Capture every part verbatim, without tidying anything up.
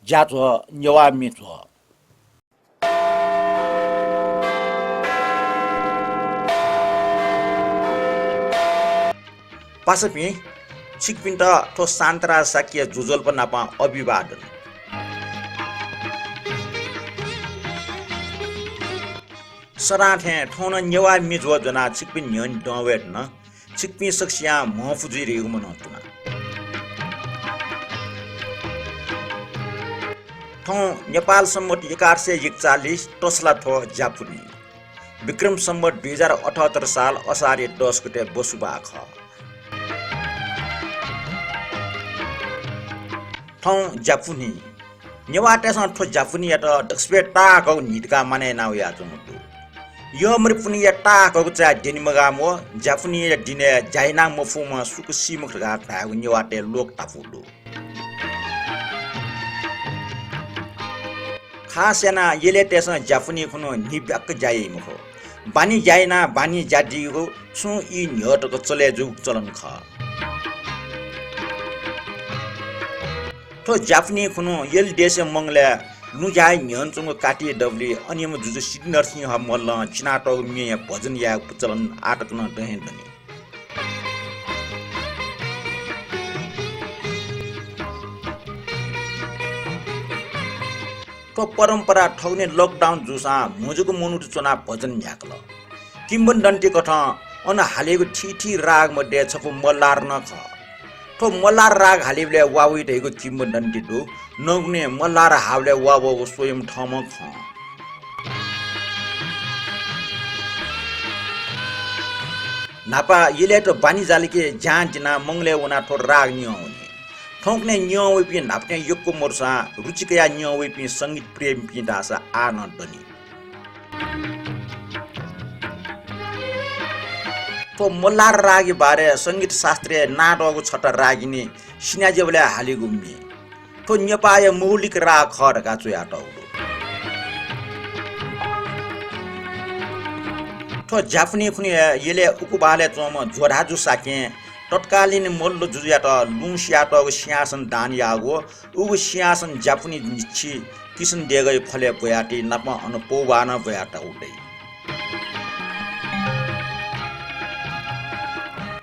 ज्याझ्वः नेवाः म्ये झ्वः। पासापिं, छिकपिन्त थ्व शान्तराज शाक्य ज्वजलपा नाप अभिवादन। सदां थें थौं नं नेवाः म्ये झ्वः ज्वनाः छिकपिनि न्ह्यःने दं वये धुन। छिकपिं सकसियां म्हंफु जुइ धइगु मनंतुना। थौं नेपाल सम्बत एघार सय एकचालिस तसला थ्व ज्यापुन्हि, विक्रम सम्बत दुई हजार अठहत्तर साल असारया दस गते बसुबाः खः। थौं ज्यापुन्हि। नेवाःतय्‌सं थ्व ज्यापुन्हियात दकसिबय् ताःहाकःगु न्हि धकाः मानय् याना वयाच्वंगु दु। यःमरि पुन्हिया ताःहाकःगु चाय् द्यने मगाःम्ह व ज्यापुन्हिया दिनय् ज्या याना मफुम्ह सुख सी मखु धकाः धायेगु नेवाःतय् लोक धापू दु। खास यानाः यलय्‌तय्‌सं ज्यापुन्हि खुन्हु न्हि ब्याक्क ज्या याइ मखु। बान्हि ज्या यानाः बान्हि ज्या दीगु छुं ई न्ह्यः तक चले जूगु चलन खः। थ्व ज्यापुन्हि खुन्हु यल देशया मंगलय् लुँ ज्याय् न्ह्यःने च्वंगु कात्ति दबुलिइ अनयाम्ह जुजु सिद्धिनरसिंह मल्लं चिनातःगु म्येया भजन यायेगु चलन आः तक नं दँ हे दनि। थ्व परम्परा थौंकन्हय् lockdown जूसां म्हजूगु मनूत च्वनाः भजन न्ह्याकल। किंवदन्ती कथं अन हालेगु थीथी राग मध्ये छपु मल्हार नं खः। थ्व मल्हार राग हालेबलय् वा वइ धइगु किंवदन्ती दु। नंगुलिं मल्हार हाःबलय् वा वःगु स्वयं थःम्हं खं। न्हापा यलय्‌त बान्हि जालके ज्यां दिनाः मंगलय् वनाः थ्व राग न्यं वनी। थौंकन्हय् न्यं वइपिं न्हापाथें यक्व मदुसां रुचि कयाः न्यं वइपिं संगीत प्रेमीपिं धाःसा आः नं दनि। थ्व मल्हार रागया बारे संगीत शास्त्रय् नांतःगु छता रागिनी सिनाज्याबलय् हालीगु म्ये। थ्व नेपाःया मौलिक राग खः धकाः च्वयातःगु दु। थ्व ज्यापुन्हि खुन्हु हे यलय् उकुबहालय् च्वंम्ह ज्वधाजु शाक्यं तत्कालीन मल्ल जुजुयात लुँ सियातःगु सिंहासन दान याःगु व उगु सिंहासन ज्यापुन्हि न्हिच्छि किसनदेगःया ख्वलय् ब्वयातइ, नापं अन पौभाः नं ब्वयातःगु दइ।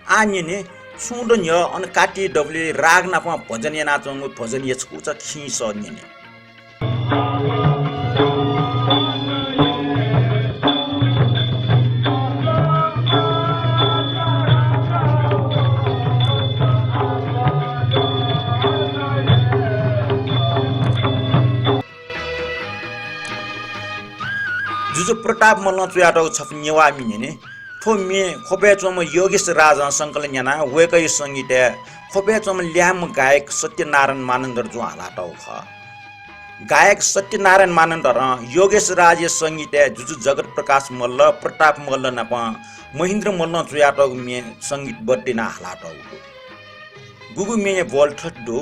आः न्यने, छुं दँ न्ह्यः अन कात्ति दबुलिइ राग नापं भजन यानाच्वंगु भजन यचकूचा खिं सः न्यने। जुजु प्रताप मल्लं च्वयातःगु छपु नेवाः म्ये न्यने। थ्व म्ये ख्वपय् च्वंम्ह योगेश राजं संकलन यानाः वय्‌कःया संगीतय् ख्वपय् च्वंम्ह ल्याय्‌म्ह गायक सत्यनारायण मानन्धरजुं हालातःगु खः। गायक सत्यनारायण मानन्धरं योगेश राजया संगीतय् जुजु जगत प्रकाश मल्ल, प्रताप मल्ल नाप महेन्द्र मल्लं च्वयातःगु म्ये संगीतबद्ध यानाः हालातःगु दु। गुगु म्येया बोल थथे दु।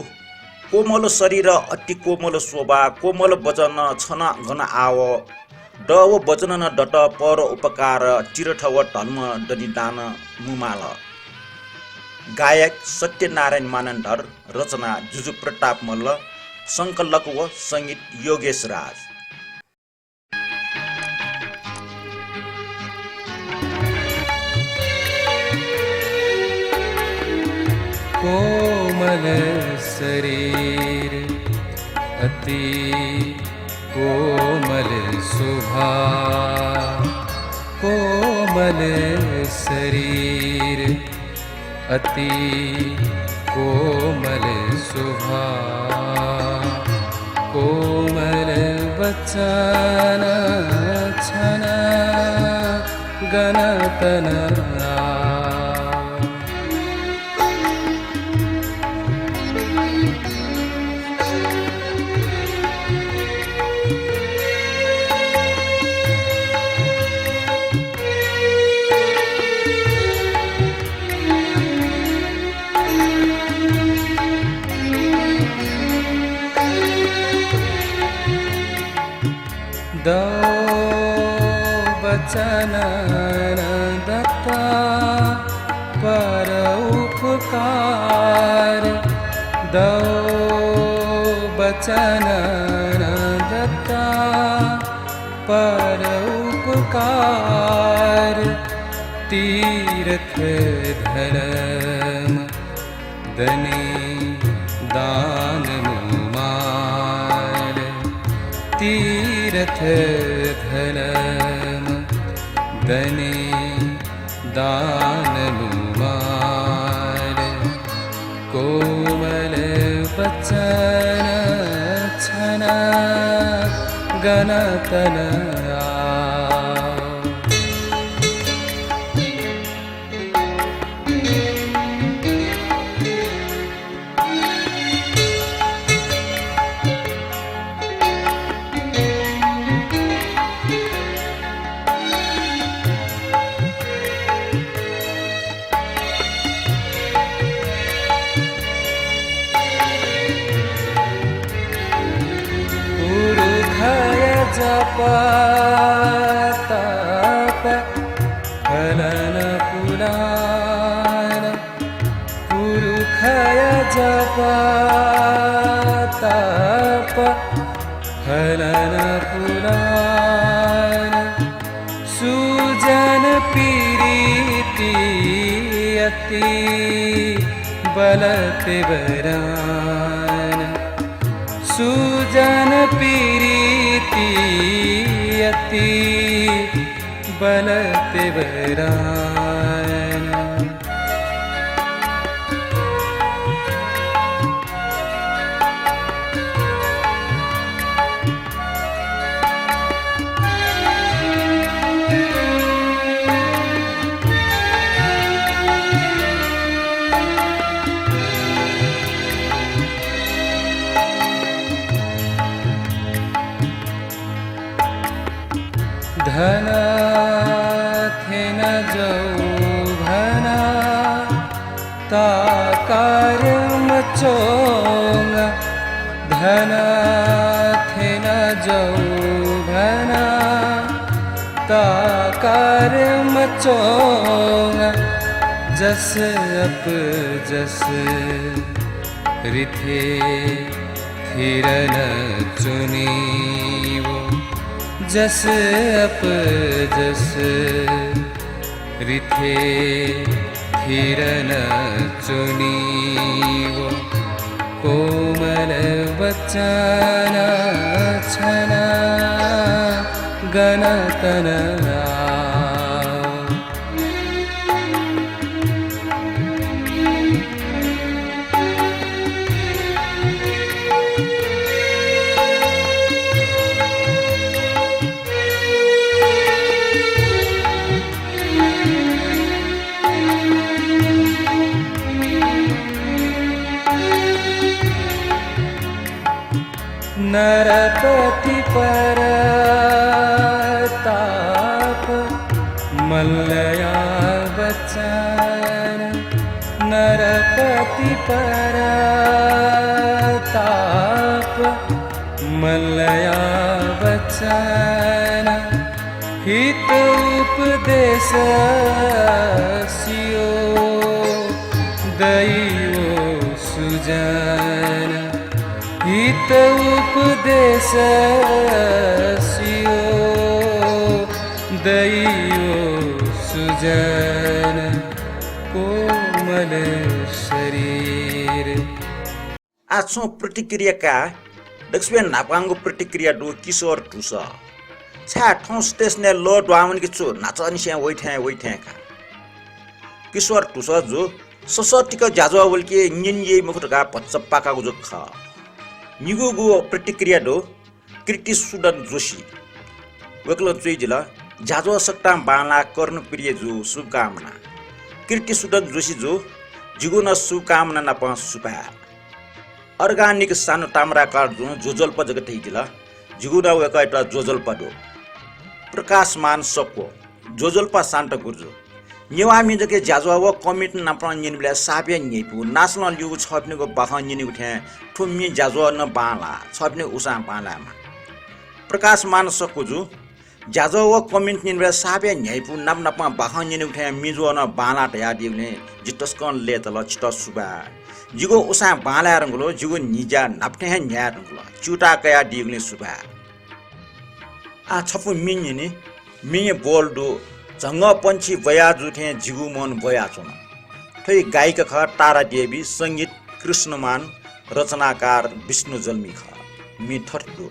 कोमल शरीर अति कोमल शोभा, कोमल वचन छन गन आव। द व वचन न दत पर उपकार, तीर्थ व धर्म दनि दान मुमाल। गायक सत्यनारायण मानन्धर, रचना जुजु प्रताप मल्ल, संकलक व संगीत योगेश राज। कोमल शरीर अति कोमल शोभा, कोमल शरीर अति कोमल शोभा, कोमल वचन छन गन तन आ। दौ वचन न दत्ता पर उपकार, दौ वचन न दत्ता पर उपकार, तीर्थ धर्म दने दान मुमार, तीर्थ धर्म दने दान मुमार, कोमल वचन छन गन तन आ। पुरुखय जप तप फलन पुराण, पुरुखय जप तप फलन पुराण, सुजन पिरिति अति बल तेवरान, सुजन पिरिति अति बल तेवरान। धन थेन जौभन ताकार मचोंग, धन थेन जौभन ताकार मचोंग, जस अपजस रिथे थिर न च्वनी वो, जस अपजस रिथे थिर न च्वनी वो, कोमल वचन छन गन तन आ। नरपति परताप मल्लया वचन, नरपति परताप मल्लया वचन, हित उपदेश सियो दैवो सुजन, हित उपदेश सियो दैवो सुजन, कोमल शरीर। आः छुं प्रतिक्रिया का। दक्वसिबें न्हापांगु प्रतिक्रिया दु किशोर धुसः। छाय् थौं स्टेसनय् लः दुहां वनी कि छु, न्हाचःनिसें वइथें वइथें का। किशोर धुसः जु ससःतिक ज्याझ्वः वल कि न्यने याइ मखु धकाः भचा पाकागु जक खः। निगूगु प्रतिक्रिया दु कृतिसुदन जोशी। वय्कलं च्वयादिल, ज्याझ्वः सकतां बांलाः, कर्णप्रिय जु, शुभकामना। कृतिसुदन जोशी जु, जिगु नं शुभकामना नापं सुभाय्। अर्गानिक सानु ताम्राकार जुं ज्वजलपा जक धयादिल। जिगु नं वय्कःयात ज्वजलपा दु। प्रकाशमान सक्व, ज्वजलपा शान्त गुरुजु। नेवाः म्ये जक ज्याझ्वः व comment नापं न्यनेबलय् साप हे न्ह्यइपु, नासलं ल्यूगु छःपिनिगु बाखं न्यनेगु थें थ्व म्ये ज्याझ्वः नं बांलाः, छःपिनिगु उसां बांलायेमा। प्रकाशमान सक्व जु, ज्याझ्वः व comment न्यनेबलय् साप हे न्ह्यइपु, नाप नापं बाखं न्यनेगु थें म्ये ज्वः नं बांलाः धयादीगुलिं जि तसकं लय्ताल, छितः सुभाय्। जिगु उसाँय् बांलाये धुंकल, जिगु न्हिज्या न्हापा थें हे न्ह्याये धुंकल। च्यूताः कयादीगुलिं सुभाय्। आः छपु म्ये न्यने, म्ये बोल दु, झंगःपंक्षी ब्वया जू थें जिगु मन ब्वयाच्वन। थ्व गायिका खः तारा देवी, संगीत कृष्णमान, रचनाकार विष्णु जल्मी खः। म्ये थथे दु।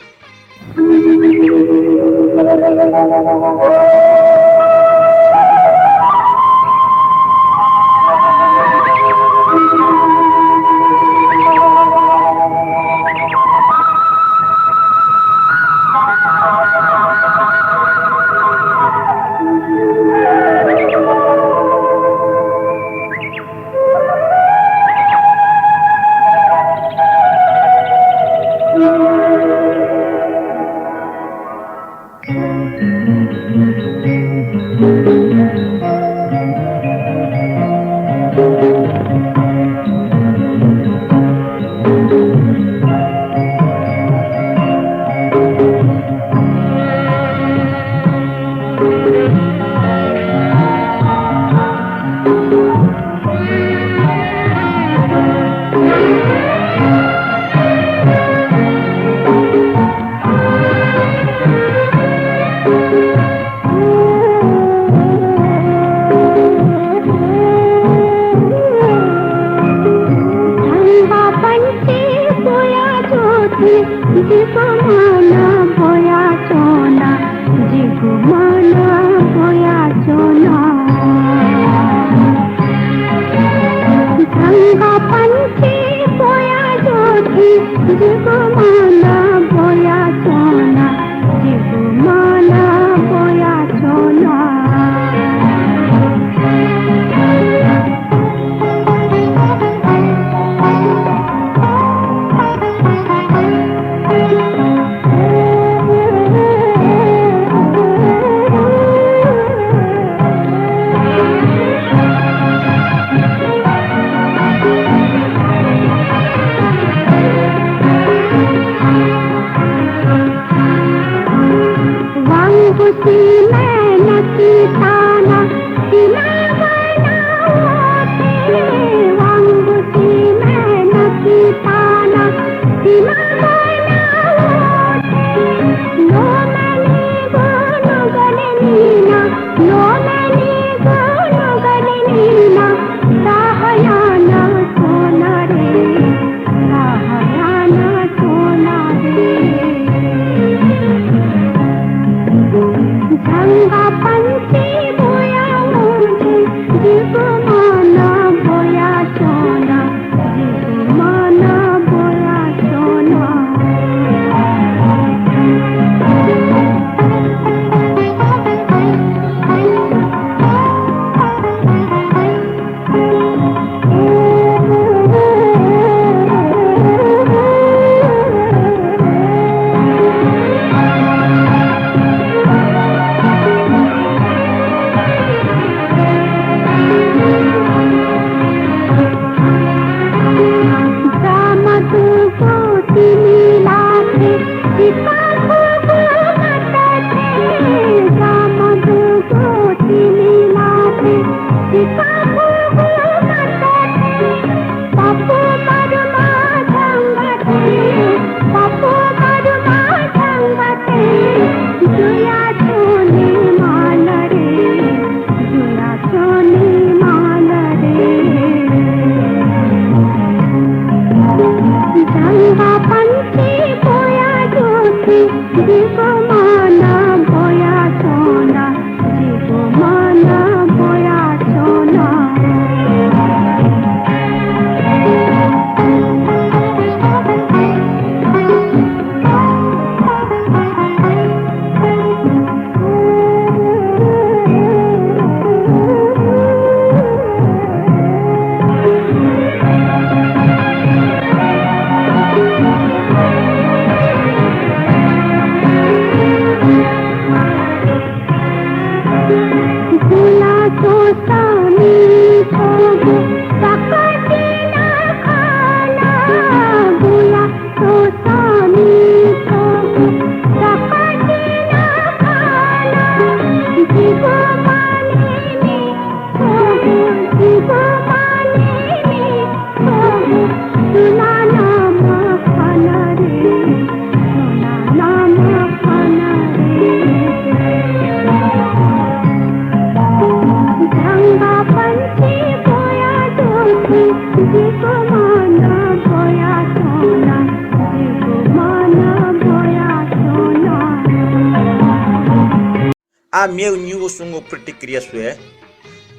आः मेगु निगू स्वंगू प्रतिक्रिया स्वये।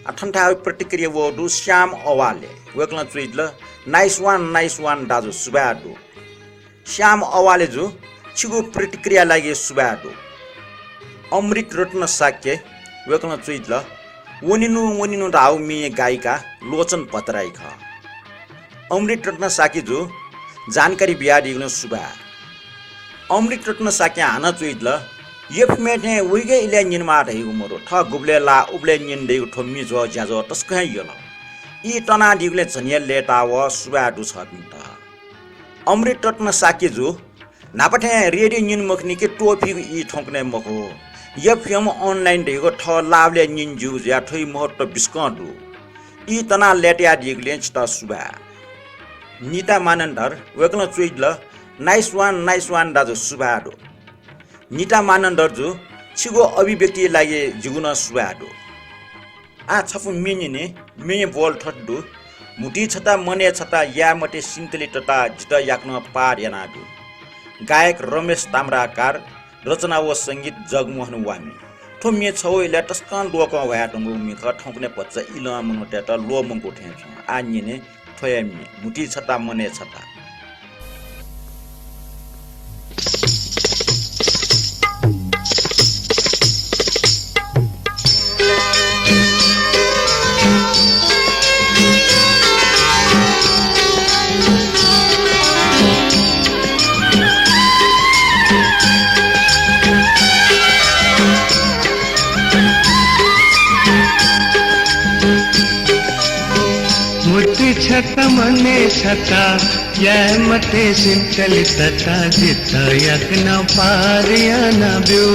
आः थन थाय् प्रतिक्रिया वःगु दु श्याम अवाले। वय्कलं च्वयादिल, Nice one, nice one दाजु, सुभाय् दु। श्याम अवाले जु, छिगु प्रतिक्रिया लागि सुभाय् दु। अमृत रत्न शाक्य, वय्कलं च्वयादिल, वनेनु वनेनु धाःगु म्ये गायिका लोचन भट्टराई खः। अमृत रत्न शाक्य जु, जानकारी बियादीगुलिं सुभाय्। अमृत रत्न शाक्यं हानं च्वयादिल, यफिम्ह थें वइगु इलय् न्यनेमाः धइगु मदु, थः गुबलय् लाः उबलय् न्यने दइगु थ्व म्ये ज्याझ्वः तसकं हे यल। ई तनादीगुलिं झन हे लय्ताः वः, सुभाय् दु छपिन्त। अमृत रत्न शाक्य जु, न्हापा थें रेडियो न्यने मखनी कि त्वःफिगु ई थौंकन्हय् मखु। एफएम online धइगु थः लाभलय् न्यने ज्यूगु जुयाः थ्व ई महत्व बिस्कं दु। ई तनाः लय्तायादीगुलिं छितः सुभाय्। निता मानन्धर, वय्कलं च्वयादिल, Nice one, nice one दाजु, सुभाय् दु। निता मानन्धर जु, छिगु अभिव्यक्ति लागि जिगु नं सुभाय् दु। आः छपु म्ये न्यने, म्ये ब्वल थथे दु। म्हुतुइ छता मनय् छता, याये मते सिन्तले तता, जितः याकनं पार यानाब्यु। गायक रमेश ताम्राकार, रचना व संगीत जगमोहन वामी। थ्व म्ये छगू इलय् तसकं लोकं ह्वायातःगु म्ये खः, थौंकन्हय् भचा इलं मनूतय्त ल्वःमंकू थें च्वं। आः न्यने थ्व हे म्ये, म्हुतुइ छता मनय् छता। म्हुतुइ छता मनय् छता, याये मते सिन्तले तता, जितः याकनं पार यानाब्यु।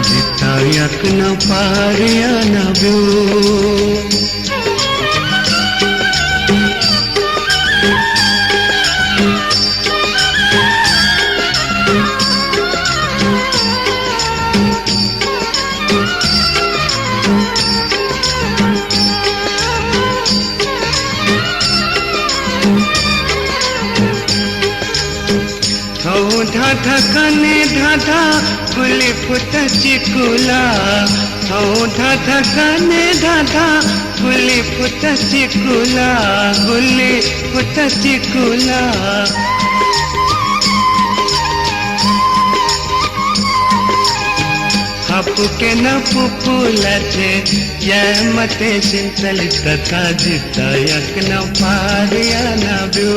जितः याकनं पार यानाब्यु। थौं धाधा कने धाधा गुलि फुत चिकुला। थौं धाधा कने धाधा गुलि फुत चिकुला, गुलि फुत चिकुला। हापुके न पुपुला छे, याये मते सिन्तले तता, जितः याकनं पार यानाब्यु।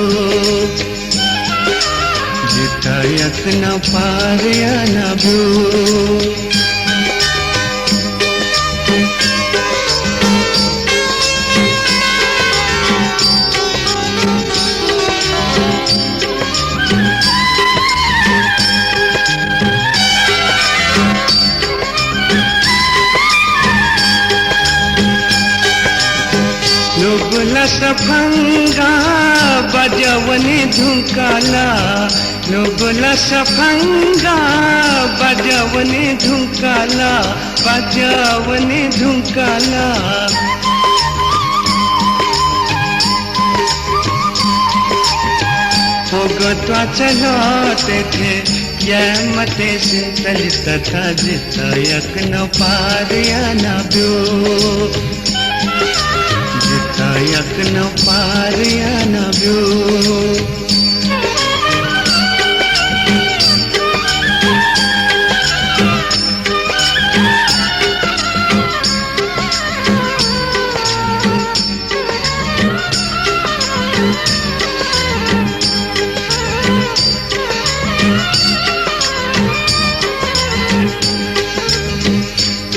जितः याकनं पार यानाब्यु। नुगुला सफंगा बजावने धुंकाला, नुगुला सफंगा बजावने धुंकाला, बजावने धुंकाला। होगं त्वाःचा ल्वःते थें, याये मते सिन्तले तता, जितः याकनं पार यानाब्यु। जितः याकनं पार यानाब्यु।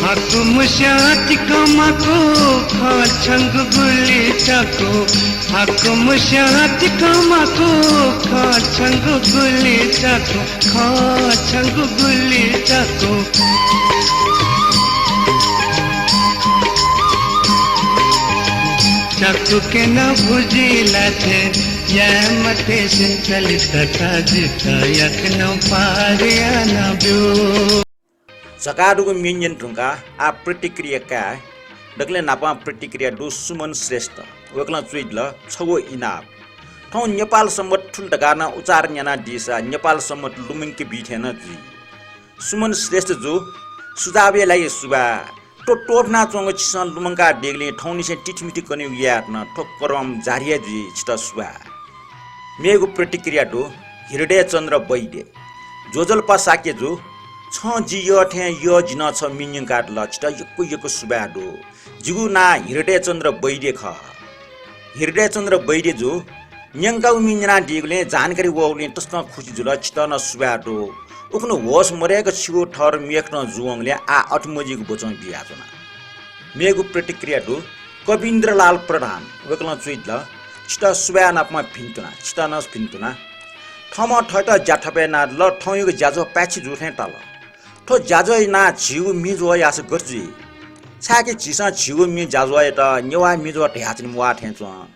हाकुमुस्यां तिकं माकु, खँ छंगु गुलि चाकु। हाकुमुस्यां तिकं माकु, खँ छंगु गुलि चाकु, खँ छंगु गुलि चाकु। चाकुके नं भुजिला छे, याये मते सिन्तले तता, जितः याकनं पार यानाब्यु। झकाः दुगु म्ये न्यने धुंकाः आः प्रतिक्रिया काये। दकलय् न्हापां प्रतिक्रिया दु सुमन श्रेष्ठ। वय्कलं च्वयादिल छगू इनाप। थौं नेपाल संवत् थुल धकाः नं उच्चारण यानादीसा नेपाल संवत् लुमंके बी थें नं जुइ। सुमन श्रेष्ठ जु, सुझावया लागि सुभाय्। थ्व त्वपुनाच्वंगु छिसं लुमंकादीगुलिं थौंनिसें तिथिमिति कनेगु यायेत नं थ्व क्रम जारी हे जुइ। छितः सुभाय्। मेगु प्रतिक्रिया दु हृदयचन्द्र वैद्य। ज्वजलपा शाक्य जु, छं जि यः थें यः जिं नं छ मि न्यंकादिल। छितः यक्व यक्व सुभाय् दु। जिगु नां हृदयचन्द्र वैद्य खः। हृदयचन्द्र वैद्य जु, न्यंकागु मि न्यनादीगुलिं जानकारी वःगुलिं तसकं खुसी जुल। छितः नं सुभाय् दु। उखुन्हु होश मदय्क छिगु थर मेखतं जुवंगुलिं आः अथे मजुइगु बचं बियाच्वना। मेगु प्रतिक्रिया दु कविन्द्रलाल प्रधान, वय्कलं च्वयादिल, छितः सुभाय् नापं भिन्तुना, छितः नं भिन्तुना। थःम्हं थःत ज्याथपय् यानादिल, थौंयागु ज्याझ्वः पाय्छि जू थें ताल। थ्व ज्याझ्वः यानाः झीगु मि ज्वः याःसा गथे जुइ? छाय्कि झीसं झीगु मि ज्याझ्वःयात नेवाः मि ज्वः धयाच्वने म्वाः थें च्वं।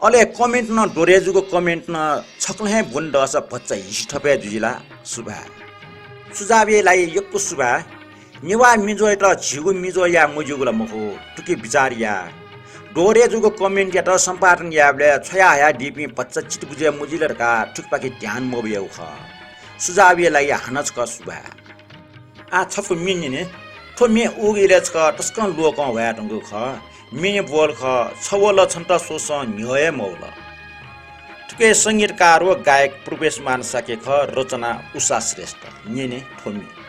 अले comment नं, द्वहरे जूगु comment नं छकलं हे ब्वने दःसा भचा हिसि थपय् जुइ ला? सुभाय्। सुझावया लागि यक्व सुभाय्। नेवाः मि ज्वःयात झीगु मि ज्वः याये मज्यूगु ला मखु, थुकी बिचाः या। द्वहरे जूगु comment यात सम्पादन यायेबलय् छ्वयाहयादीपिं भचा चित्त बुझे मजुल धकाः थुकिपाखे ध्यान मबियागु खः। सुझावया लागि हानं छकः सुभाय्। आः छपु म्ये न्यने। थ्व म्ये उगु इलय् छकः तसकं लोकं ह्वाये धुंकूगु खः। म्ये न्यने ब्वल खः, छ वल छन्त स्वस्वं न्ह्यः हे मवल। थुकिया संगीतकार व गायक प्रवेशमान शाक्य खः, रचना उषा श्रेष्ठ। न्यने थ्व म्ये।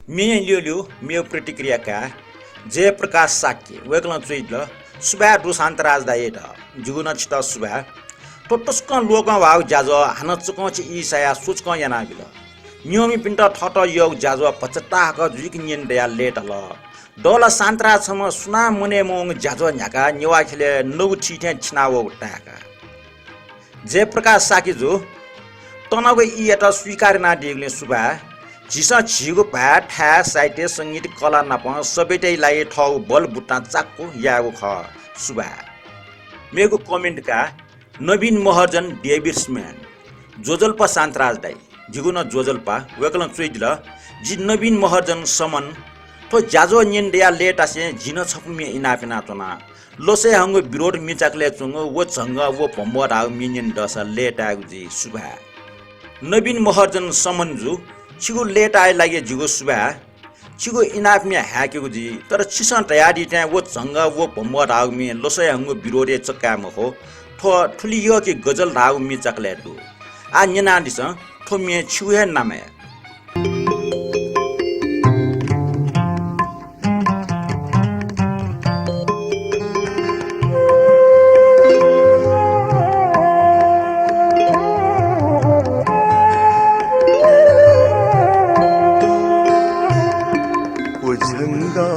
मेगु ल्यूल्यू मेगु प्रतिक्रिया काये जयप्रकाश शाक्य, वय्कलं च्वयादिल, सुभाय् दु शान्तराज दाइयात, जिगु नं छितः सुभाय्। थ्व तसकं लोकं ह्वाःगु ज्याझ्वः हानं चकंछि ई सायाः स्वचकं यानाबिल। न्यंमिपिन्त थःत यःगु ज्याझ्वः भचा ताहाकः जुइक न्यने दयाः लय्ताल। दःला शान्तराज छम्ह सुनां मनय् मवंगु ज्याझ्वः न्ह्याकाः नेवाः ख्यलय् नगु थी थें थिनावःगु ताय्का। जयप्रकाश शाक्य जु, तःनागु ईयात स्वीकार यानादीगुलिं सुभाय्। झीसं झीगु भाय्, थाय्, साहित्य, संगीत, कला नापं सभ्यताया लागि थःगु बल बुतां चाक्व यायेगु खः। सुभाय्। मेगु comment का नवीन महर्जन डेभिड्सम्यान, ज्वजलपा शान्तराज दाइ, जिगु नं ज्वजलपा, वय्कलं च्वयादिल, जि नवीन महर्जन समन, थ्व ज्याझ्वः न्यने दयाः लय्तासें जिं नं छपु म्ये इनाप यानाच्वना। लसय् हंगु विरोध मिचाकलय् च्वंगु व झंगः व भम्बः धाःगु म्ये न्यने दःसा लय्तायेगु जुइ। सुभाय्। नवीन महर्जन समन जु, छिगु लय्ताया लागि जिगु सुभाय्। छिगु इनाप म्ये हाय्केगु जुइ, तर छिसं धयादी थें व झंगः व भम्बः धाःगु म्ये लसय् हंगु विरोधय् चक्काये मखु। थ्व थुलि यःकि गजल धाःगु म्ये चाकलय् दु। आः न्यनादिसँ, थ्व म्ये छिगु हे नामय्। व झंगः,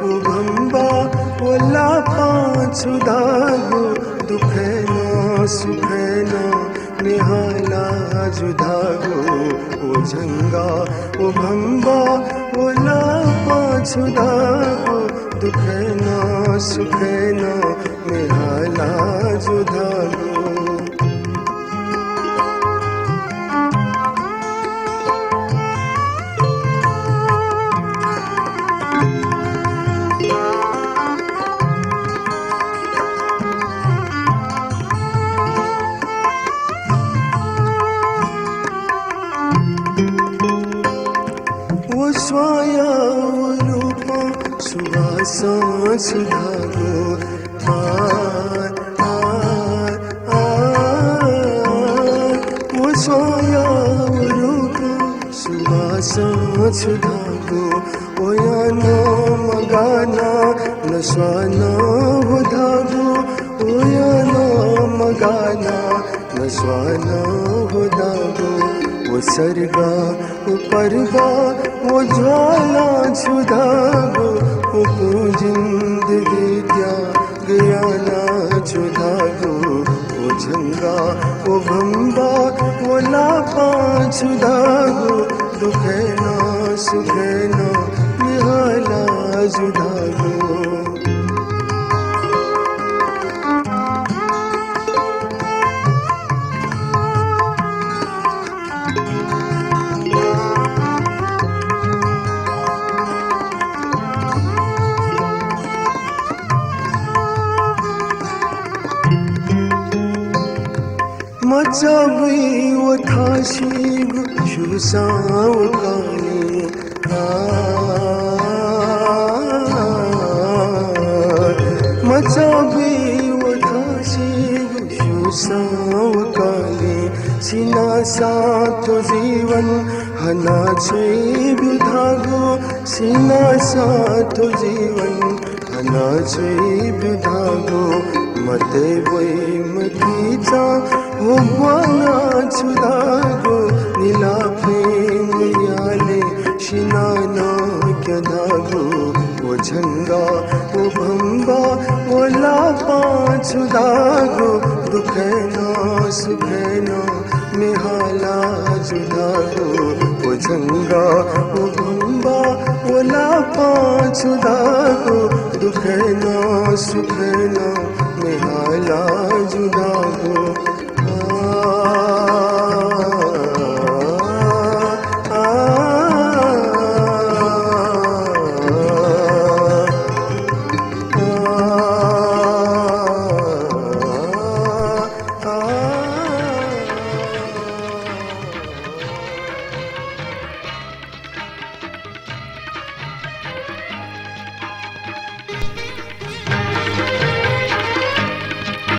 व भम्बः, व लापां छु धाःगु, दुःखय् नं सुखय् नं म्ये हाला जु धाःगु। व झंगः, व भम्बः, व लापां छु धाःगु, दुःखय् नं सुखय् नं म्ये हाला जु धाःगु। व स्वांया व रूपं सुवासं छु धाःगु। आ, आ, आ, व स्वांया व रूपं सुवासं छु धाःगु। वया नामं गाना न स्वानं व धाःगु। वया नामं गाना न स्वानं व धाःगु। व सर्गः, व पर्वः, व ज्वालां छु धाःगु। व कुं जिन्दगी त्याग याना छु धाःगु। व झंगः, व भम्बः, व लापां छु धाःगु। दुःखय् नं सुखय् नं म्ये हाला जु धाःगु। मचा बुइ व थासिगु स्यूसां व कालि। आ, मचा बुइ व थासिगु स्यूसां व कालि। सिनासा थ्व जीवन हना छ्वये ब्यु धाःगु। सिनासा थ्व जीवन हना छ्वये ब्यु धाःगु। मते ब्वइम्ह किचा व ब्वाना छु धाःगु। निला प्रेम याले सिना नं क्यं धाःगु। व झंगः, व भम्बः, व लापां छु धाःगु। दुःखय् नं सुखय् नं म्ये हाला जु धाःगु। व झंगः, व भम्बः, व लापां छु धाःगु। दुःखय् नं सुखय् नं म्ये हाला जु धाःगु। आ, आ, आ, आ।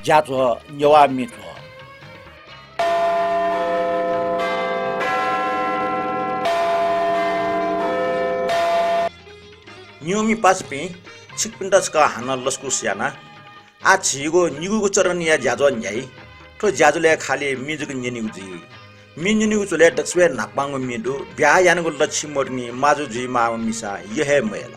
ज्याझ्वः नेवाः म्ये थ्व। न्यंमि पासापिं, छिकपिन्त छकः हानं लसकुस याना। आः झीगु निगूगु चरणया ज्याझ्वः न्ह्याइ। थ्व ज्याझ्वलय् खालि म्ये जक न्यनेगु जुइ। म्ये न्यनेगु झ्वलय् दक्वसिबय् न्हापांगु म्ये दु, ब्याहा यानागु लच्छि मरुनि, माजु जुइमाःम्ह मिसा यः हे मयल।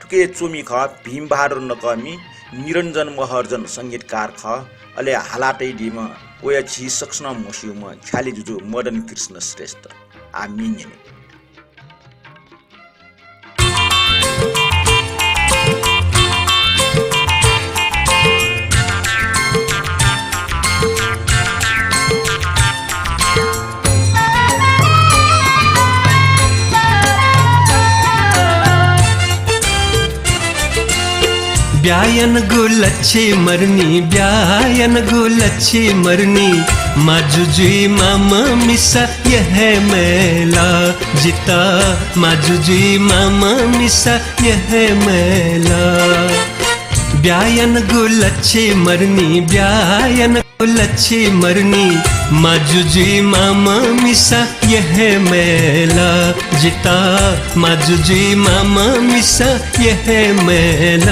थुकी च्वमि खः भीमबहादुर नकःमि, निरञ्जन महर्जन संगीतकार खः, अले हाला तयादीम्ह वया झी सकसिनं म्हस्यूम्ह ख्यालि जुजु मदन कृष्ण श्रेष्ठ। आः म्ये न्यने। ब्याहा यानागु लच्छि मरुनि, ब्याहा यानागु लच्छि मरुनि, माजु जुइमाःम्ह मिसा यः हे मयल। जितः माजु जुइमाःम्ह मिसा यः हे मयल। ब्याहा यानागु लच्छि मरुनि, ब्याहा यानागु लच्छि मरुनि, माजु जुइमाःम्ह मिसा यः हे मयल। जितः माजु जुइमाःम्ह मिसा यः हे मयल।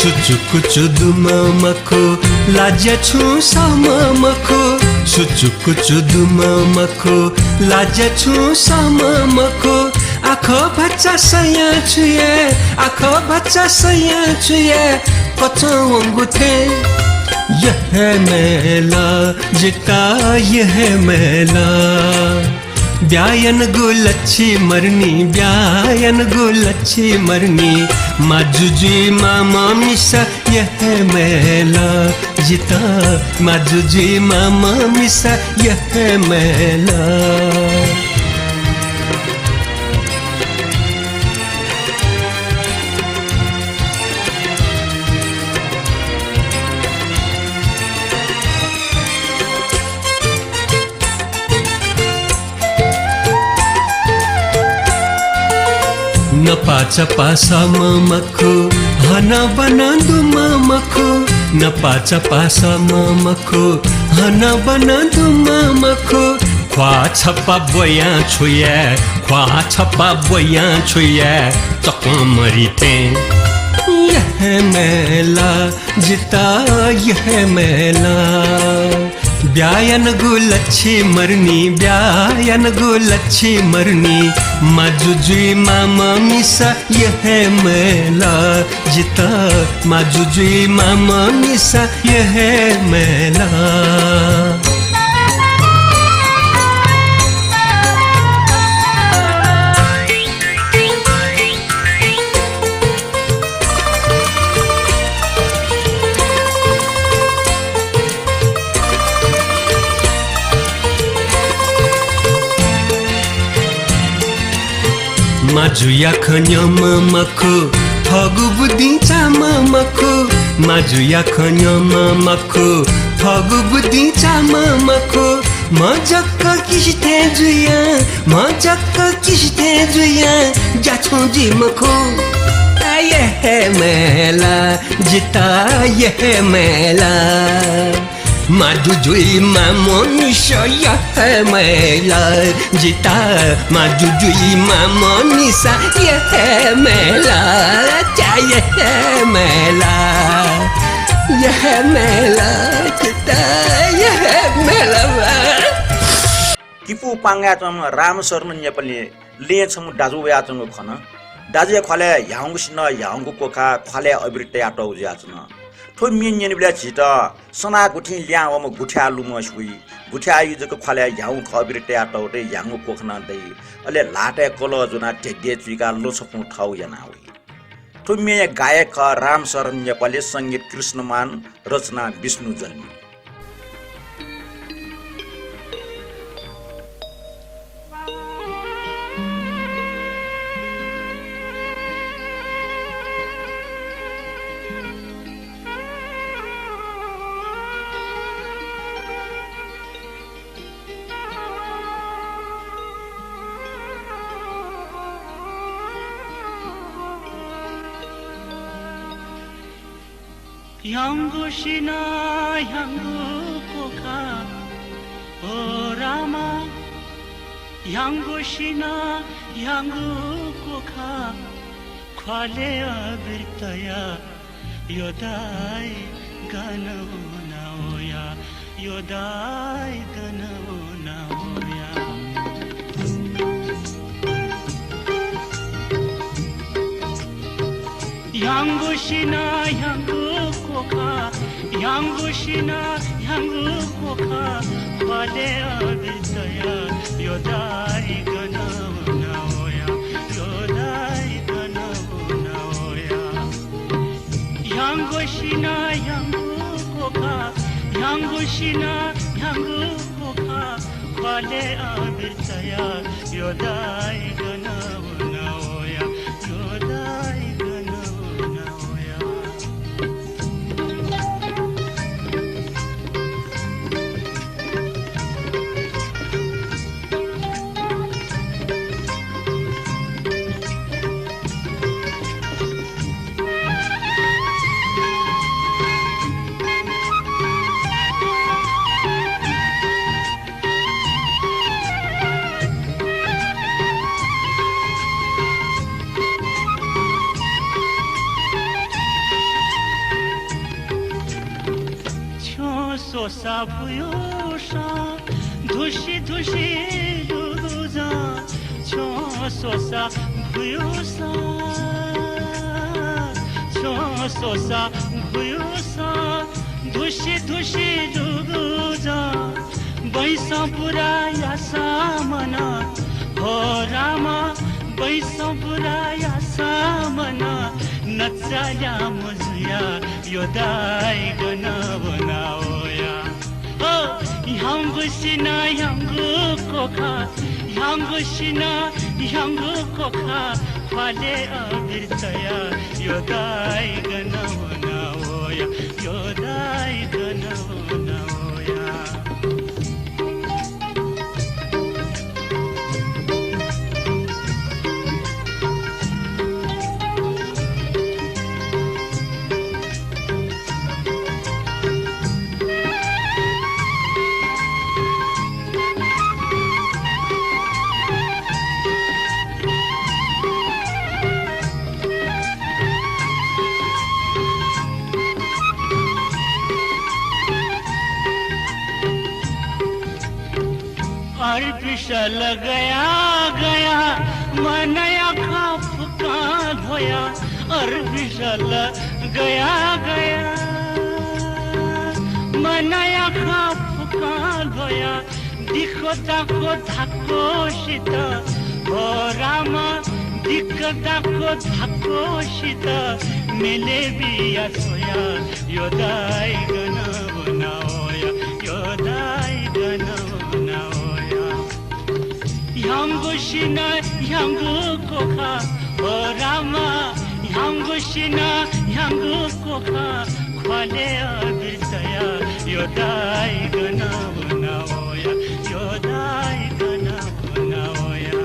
सुचुकुचु दुम्ह मखु, लाज्या छुं सःम्ह मखु। सुचुकुचु दुम्ह मखु, लाज्या छुं सःम्ह मखु। आखः भचा सयां छु याये, आखः भचा सयां छु याये, कचं वंगु थें। यः हे मयल, जितः यः हे मयल। ब्याहा यानागु लच्छि मरुनि, ब्याहा यानागु लच्छि मरुनि, माजु जुइमाःम्ह मिसा यः हे मयल। जितः माजु जुइमाःम्ह मिसा यः हे मयल। नपाःचापाः सःम्ह मखु, हनाबना दुम्ह मखु। नपाःचापाः सःम्ह मखु, हनाबना दुम्ह मखु। ख्वाः छपा ब्वयां छु याये, ख्वाः छपा ब्वयां छु याये, चकं मरि थें। यः हे मयल, जितः यः हे मयल। ब्याहा यानागु लच्छि मरुनि, ब्याहा यानागु लच्छि मरुनि, माजु जुइमाःम्ह मिसा यः हे मयल। जितः माजु जुइमाःम्ह मिसा यः हे मयल। माजुया खँ न्यंम्ह मखु, थःगु बुद्धिं चाःम्ह मखु। माजुया खँ न्यंम्ह मखु, थःगु बुद्धिं चाःम्ह मखु। म्ह जक किसि थें जुयां, म्ह जक किसि थें जुयां ज्या छुं जुइ मखु। आ, यः हे मयल, जितः यः हे मयल। माजु जुइमाःम्ह मिसा यः हे मयल, जितः माजु जुइमाःम्ह मिसा यः हे मयल, चा यः हे मयल, यः हे मयल, जितः यः हे मयल। किपू पांगाय् च्वंम्ह रामशरण नेपाली लँय् छम्ह दाजु वयाच्वंगु खन। दाजुया ख्वालय् ह्याउँगु सिन्हः, ह्याउँगु क्वखा, ख्वालय् अबिर तयातःगु जुयाच्वन। थ्व म्ये न्यनेबलय् झीत सनाः गुथिं लिहां वःम्ह गुथ्याः लुमंसे वइ। गुथ्याःया जक ख्वालय् ह्याउँगु खः, अबिर तयातःगु दइ, ह्याउँगु क्वखा नं दइ। अले ल्हातय् कलः ज्वनाः धेधे चुइकाः लँ छपुं थःगु याना वइ। थ्व म्येया गायक खः रामशरण नेपाली, संगीत कृष्णमान, रचना विष्णु जन्मी। ह्याउँगु सिना ह्याउँगु कोखा, ओ रामा, ह्याउँगु सिना ह्याउँगु कोखा, ख्वालय् अबिर तया, यो दाइ गन वना वया, यो दाइ गन वना वया। ह्याउँगु सिना ह्याउँगु कोखा, ह्याउँगु सिना ह्याउँगु कोखा, ख्वालय् अबिर तया, यो दाइ गन वना वया, यो दाइ गन वना वया। ह्याउँगु सिना ह्याउँगु कोखा, ह्याउँगु सिना ह्याउँगु कोखा, ख्वालय् अबिर तया, यो दाइ गन वना वया, यो दाइ गन वना वया। छ्यं स्वसा भुयुसा धुसी धुसी लुगुजां, छ्यं स्वसा भुयुसा, छ्यं स्वसा भुयुसा धुसी धुसी लुगुजां, बैसं पुरा यासा मन, हो रामा, बैसं पुरा यासा मन, नचाया मजुया, यो दाइ गन वना वया। ओ, ह्याउँगु सिना ह्याउँगु कोखा, ह्याउँगु सिना ह्याउँगु कोखा, ख्वालय् अबिर तया, यो दाइ गन वना वया, यो दाइ गन वना वया। अर्पिसल गया गया, मनया खँ फुक्कं ध्वया। अर्पिसल गया गया, मनया खँ फुक्कं ध्वया। दिक्क दाक्क धाक्क सित, हो रामा, दिक्क दाक्क धाक्क सित, मेले बिया स्वया, यो दाइ गन वना वया, यो दाइ गन वना वया। ह्याउँगु सिना ह्याउँगु कोखा, हो रामा, ह्याउँगु सिना ह्याउँगु कोखा, ख्वालय् अबिर तया, यो दाइ गन वना वया, यो दाइ गन वना वया।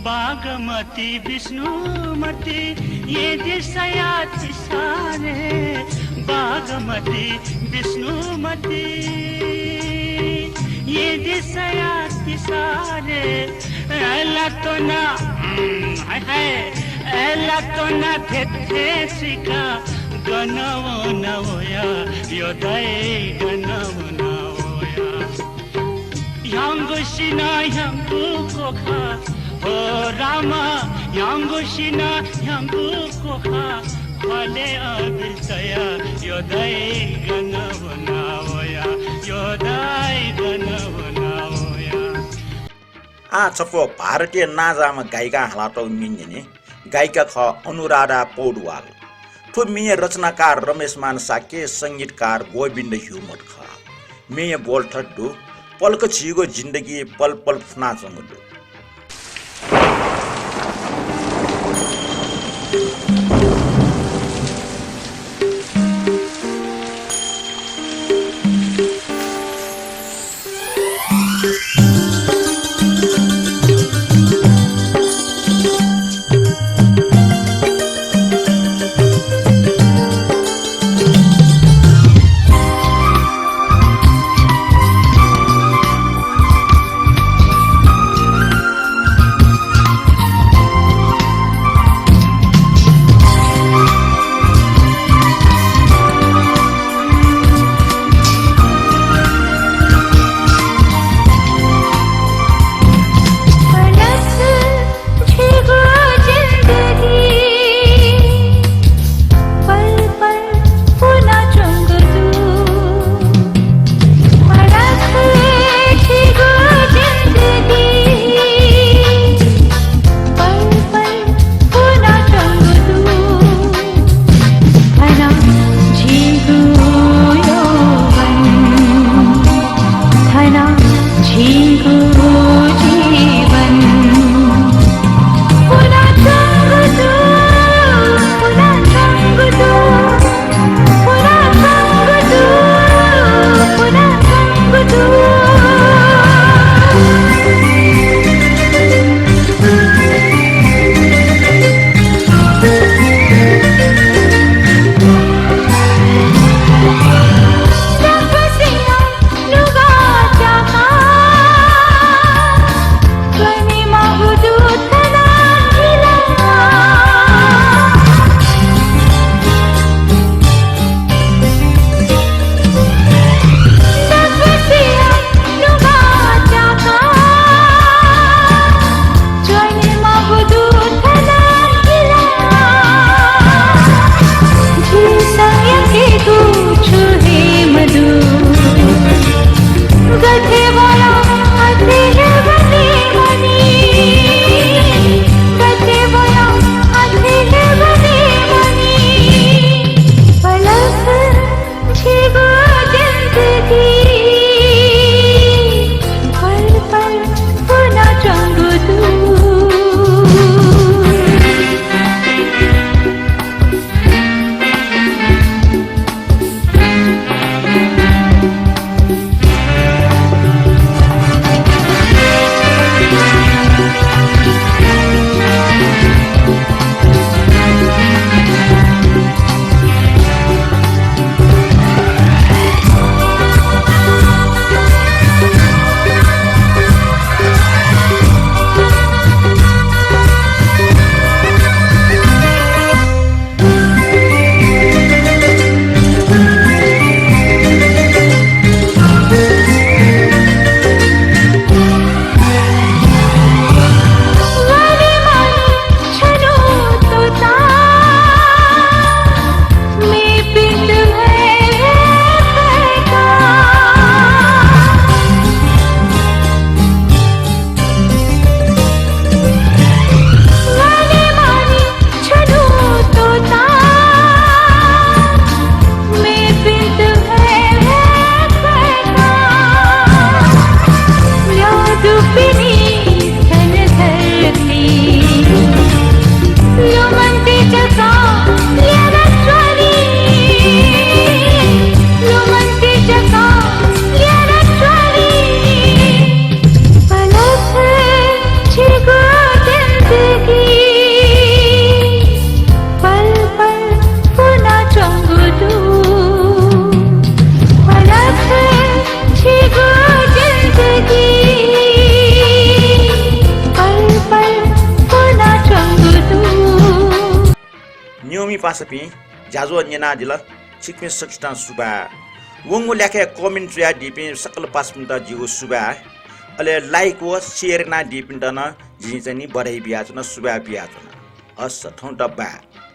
बागमती विष्णुमती, ये दिशया तिसारे। बागमती विष्णुमती, ये दिशया तिसारे। अय्‌लाः त्वना, उम्, हाय हाय। अय्‌लाः त्वना थेथें सिका, गन वना वया, यो दाइ गन वना वया। ह्याउँगु सिना ह्याउँगु कोखा, हो रामा, ह्याउँगु सिना ह्याउँगु कोखा, ख्वालय् अबिर तया, यो दाइ गन वना वया, यो दाइ गन वना वया। आः छपु भारतीय नांजाःम्ह गायिकां हालातःगु म्ये न्यने। गायिका खः अनुराधा पौडवाल। थ्व म्येया रचनाकार रमेशमान शाक्य, संगीतकार गोविन्द ह्युमत खः। म्येया बोल थथे दु, पलख झीगु जिन्दगी पल पल फुनाच्वंगु दु। न्यंमि पासापिं, ज्याझ्वः न्यनादिल, छिकपिं सकसितं सुभाय्। वंगु ल्याखय् comment च्वयादीपिं सकल पासापिन्त जिगु सुभाय्। अले like व share यानादीपिन्त नं जिं चाहिँ नि बधाई बियाच्वना, सुभाय् बियाच्वना। हस्, थौंकन्हय् बाय्।